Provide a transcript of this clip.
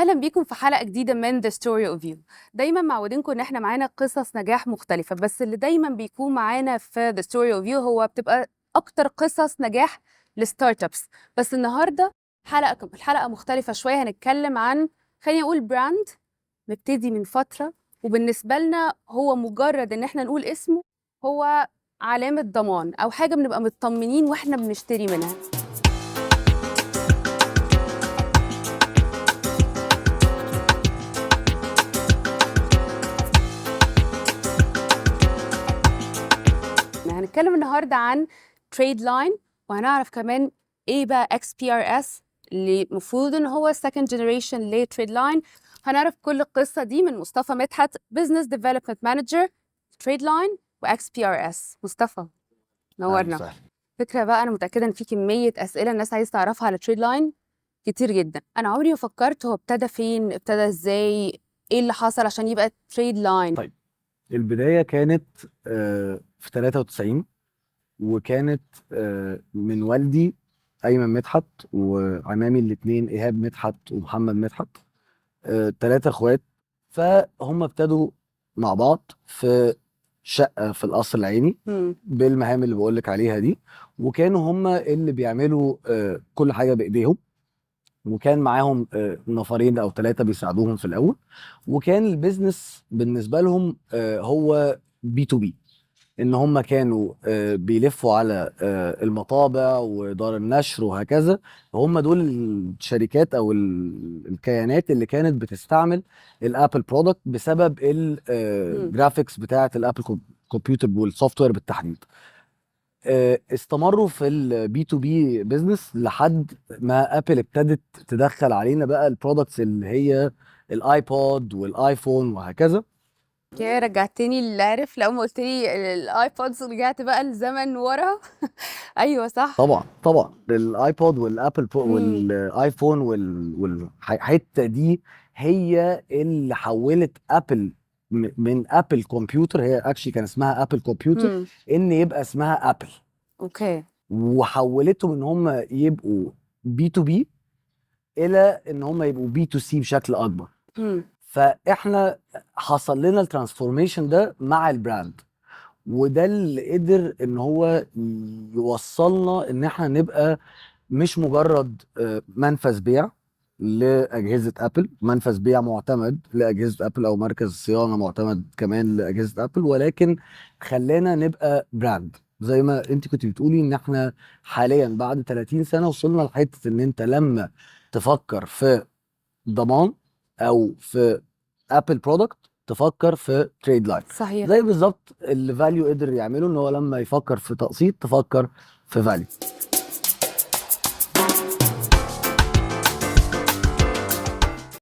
اهلا بيكم في حلقة جديدة من The Story of You. دايما معودينكم ان احنا معانا قصص نجاح مختلفة، بس اللي دايما بيكون معانا في The Story of You هو بتبقى اكتر قصص نجاح ل startups. بس النهارده الحلقة مختلفة شويه، هنتكلم عن خلينا نقول brand مبتدي من فتره، وبالنسبة لنا هو مجرد ان احنا نقول اسمه هو علامة ضمان او حاجة بنبقى مطمنين واحنا بنشتري منها. هنتكلم النهارده عن Tradeline، وهنعرف كمان ايه بقى XPRS اللي المفروض ان هو second generation ل Tradeline. هنعرف كل القصة دي من مصطفى مدحت، business development manager Tradeline و XPRS. مصطفى نورنا. فكرة بقى، انا متاكدة ان في كمية اسئلة الناس عايزه تعرفها على Tradeline كتير جدا. انا عمري ما فكرت هو ابتدى فين، ابتدى ازاي، ايه اللي حصل عشان يبقى Tradeline. طيب البداية كانت في 93، وكانت من والدي أيمن مدحت وعمامي الاثنين إيهاب مدحت ومحمد مدحت، 3 اخوات. فهم ابتدوا مع بعض في شقة في القصر العيني بالمهام اللي بقولك عليها دي، وكانوا هم اللي بيعملوا كل حاجة بإيديهم، وكان معاهم نفرين أو 3 بيساعدوهم في الأول. وكان ال business بالنسبة لهم هو B2B، ان هم كانوا بيلفوا على المطابع ودار النشر وهكذا. هم دول الشركات او الكيانات اللي كانت بتستعمل ال Apple product بسبب ال graphics بتاعه ال Apple computer وال software بالتحديد. استمروا في ال B2B business لحد ما Apple ابتدت تدخل علينا بقى ال products اللي هي ال iPod وال iPhone وهكذا. يا رجعتني اللي عارف لو ما قلت لي ال iPods رجعت بقى الزمن ورا. ايوه صح، طبعا طبعا ال iPod وال Apple وال iPhone والحتة دي هي اللي حولت Apple من Apple Computer، هي actually كان اسمها Apple Computer، ان يبقى اسمها Apple. okay. وحولتهم ان هم يبقوا B2B الى ان هم يبقوا B2C بشكل اكبر. فاحنا حصل لنا ال transformation ده مع ال brand، وده اللي قدر ان هو يوصلنا ان احنا نبقى مش مجرد منفذ بيع لاجهزة Apple، منفذ بيع معتمد لاجهزة Apple او مركز صيانة معتمد كمان لاجهزة Apple، ولكن خلانا نبقى brand. زي ما انت كنت بتقولي ان احنا حاليا بعد 30 سنة وصلنا لحته ان انت لما تفكر في ضمان او في Apple product تفكر في Tradeline. صحيح، زي بالظبط اللي Value قدر يعمله، ان هو لما يفكر في تقسيط تفكر في Value.